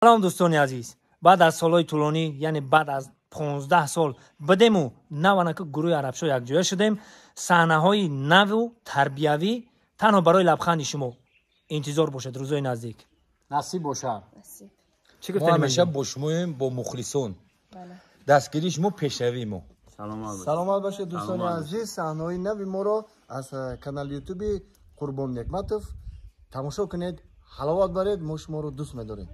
Салом, дӯстони азиз. Баъд аз солҳои тӯлонӣ, яъне баъд аз 15 сол бидему наванака гурӯҳи Арабшо якҷоя шудем. Саҳнаҳои наву тарбиявӣ танҳо барои лабханди шумо. Интизор бошед рӯзои наздик. Насиб бошад. Чӣ мо гуфтем? Ҳамеша бо шумоем, бо мухлисон. Дастгирии шумо пешравии мо. Саломат бошед, дӯстони азиз. Саҳнаҳои нави моро аз канали ютуби Қурбон Некматов тамошо кунед, ҳаловат баред. Мо шуморо дӯст медорем.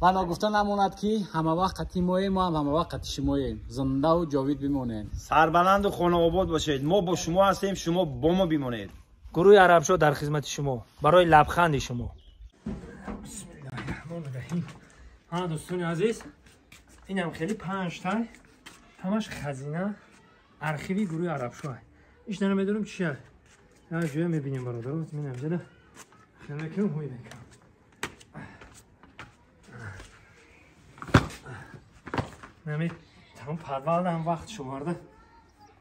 Ва ногуфта намонад, ки ҳама вақт қатъи моем, мо ҳам ҳама вақт қатъи шумоем. Зиндаву ҷовид бимонем. Сарбаланду хонаобод бошед. Мо бо шумо ҳастем, шумо бо мо бимонед. Гурӯҳи Арабшо дар хизмати шумо, барои лабханди шумо. Бисмиллоҳи. Ҳа, дӯстони азиз, инам хеле панҷта, ҳамаш хазина, архиви гурӯҳи Арабшо. Иш намедонам чия, ҷоя мебинем, бародаро. Минам ҷада хел мекунам, ҳуй мекунам. Нами тамом подвалда ҳам вақт шоварда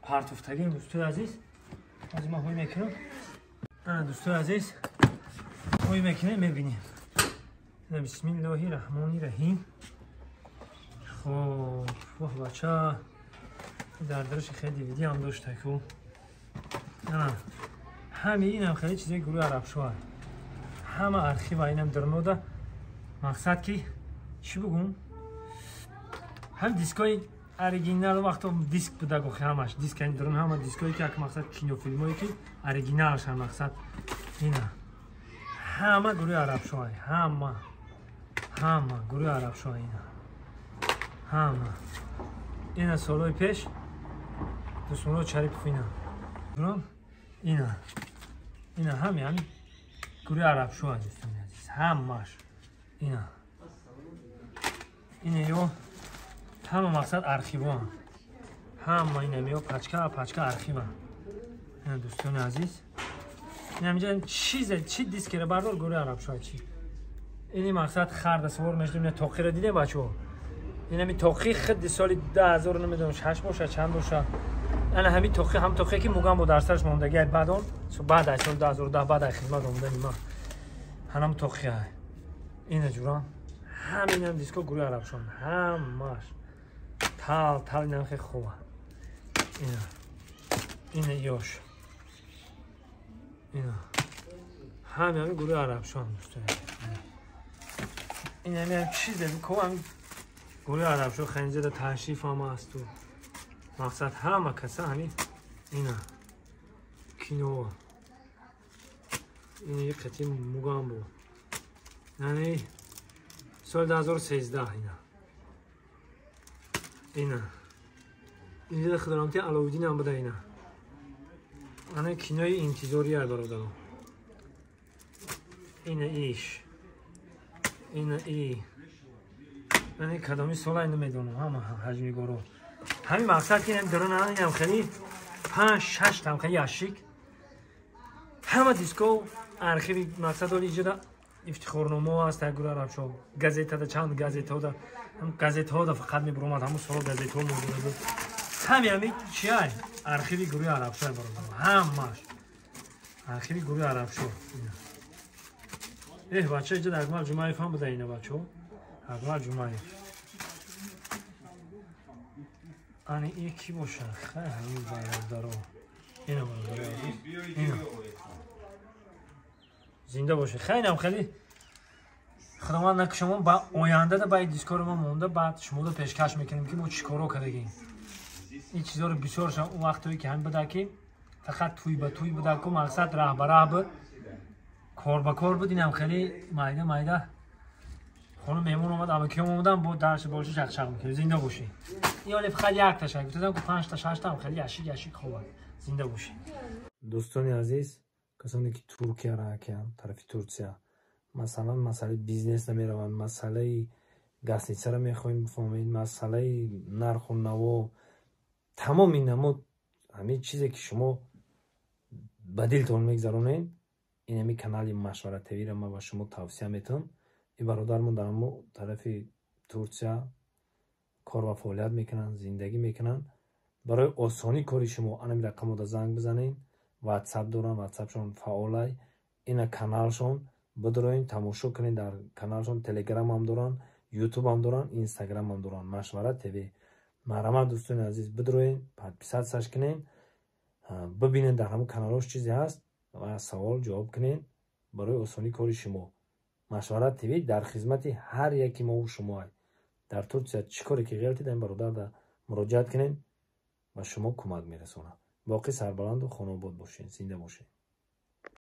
партуфтагим, дӯстои азиз. Ҳозир ман ҳуй мекунам. Ана, дӯстои азиз, ҳуй мекунем, мебинем. Бисмиллоҳи раҳмони раҳим. Хоб, воҳ, бача, дар дараши хеле дивиди ҳам дошта ку. Ана, ҳами инам хеле чизои гурӯҳи Арабшоа, ҳама архива. Инам дарнода мақсад ки чӣ бугум, ҳам дискои оригинал, вақто диск буда, гохи ҳамаш диск, ин дарун ҳама диское ки як мақсад кинофилмое ки оригиналшан. Мақсад ина ҳама гурӯҳи Арабшоа, ҳама, ҳама гурӯҳи Арабшоа, ина ҳама. Ина солҳои пеш Дӯстмурод Шарипов, ина ина, ина ҳами ҳами гурӯҳи Арабшоа, дӯстони азиз, ҳамаш ина, ина ё ҳама мақсад архивоам, ҳама ина меё пачка пачка архива. Ина, дӯстони азиз, ина чизе чи дискера бардор, гурӯҳи Арабшоа. Чи ини мақсад харда савор мешудем. Ина тоқиро дидем, бачаҳо, инами тоқи хидди соли 2000 намедонам шаш боша, чанд боша. Ана ҳами тоқи, ҳам тоқе ки мугам бо дар сараш мондаги. Баъд он баъд аз соли 2010, баъд аз хизмат омадани ман, ҳанам тоқи ай. Ина ҷурам, ҳаминам диско гурӯҳи Арабшон, ҳамаш тал тал. Инам хеле хуба. Ина, ина ёш, ина ҳами ҳами гурӯҳи Арабшон, дӯстони. Ин ҳами ҳам чизе ко ҳами гурӯҳи Арабшо. Ханҷара ташриф ҳама асту мақсад ҳама каса ҳами. Ина кино, ина қати мугамбо, яъне соли 2013. Ина, ина инҷа худорамти Аловиддин ҳам буда. Ина ана кинои интизория, бародаро. Ина иш, ина и ани кадоми сола намедонам. Ҳама ҳаҷмигоро ҳамин мақсад ки инам дарун инам хеле панҷ шаш там хеле ящик, ҳама диско архиви. Мақсад оли иҷода ифтихорномо аст як гурӯҳи Арабшо, газетада, чанд газетҳода, газетҳода фақат мебуромад. Ҳамун сола газетҳо мавҷуда буд. Ҳами ҳами чиай архиви гурӯҳи Арабшо, бародаро, ҳамаш архиви гурӯҳи Арабшо. Эҳ, бача, иҷода Акмал Ҷумаев ҳам буда. Ина, бачаҳо, Акмал Ҷумаев. Ани и ки боша? Хай, ҳамин бародаро, ина, бародаро, ина зинда боше. Хай, инам хеле худованд накушамон ба ояндада ба дискоро мо монда, баъд шуморо пешкаш мекунем, ки мо чӣ коро кардагем. Ин чизоро бисёрша он вақтое ки ҳамин буда, ки фақат тӯй ба тӯй буда ку, мақсад раҳ ба раҳ буд, кор ба кор буд. Инам хеле майда майда хона меҳмон омад, амакиём омадан, бо дарси болши чақчақ мекунем. Зинда бошӣ. Ин оле фақат якта шак гуфтадам ку, панҷта шаштам хеле ящик ящик хобад. Зинда бошӣ. Дӯстони азиз, касоне ки Туркия ракиян, тарафи Турсия, масалан, масъалаи бизнес намераванд, масъалаи гостиницаро мехоҳем бифаҳмед, масъалаи нарху наво, тамоми намуд ҳамин чизе ки шумо ба дилтон мегзаронед, ин ҳами канали Машварат ТВро ман ба шумо тавсия метавам. Ин бародармон дар ҳамо тарафи Турсия кор ва фаъолият мекунанд, зиндагӣ мекунанд. Барои осонии кори шумо анами рақамода занг бизанед. Ватсап доранд, ватсапшон фаъолай. Ина каналшон, бидроен, тамошо кунед. Дар каналшон телеграм ҳам доранд. Ютубам доранд, Инстаграмам доранд, Машварат ТВ. Марҳамат, дӯстони азиз, бидроен, подписаться ш кунен, бибинен, дар ҳамун каналош чизе ҳаст ва савол ҷавоб кунен. Барои осонии кори шумо Машварат ТВ дар хизмати ҳар яки мову шумоа. Дар Турсия чӣ коре ки ғелтид, ин бародар муроҷиат кунен, ба шумо кӯмак мерасонад. Боқӣ сарбаланду хонаобод бошед, зинда бошед.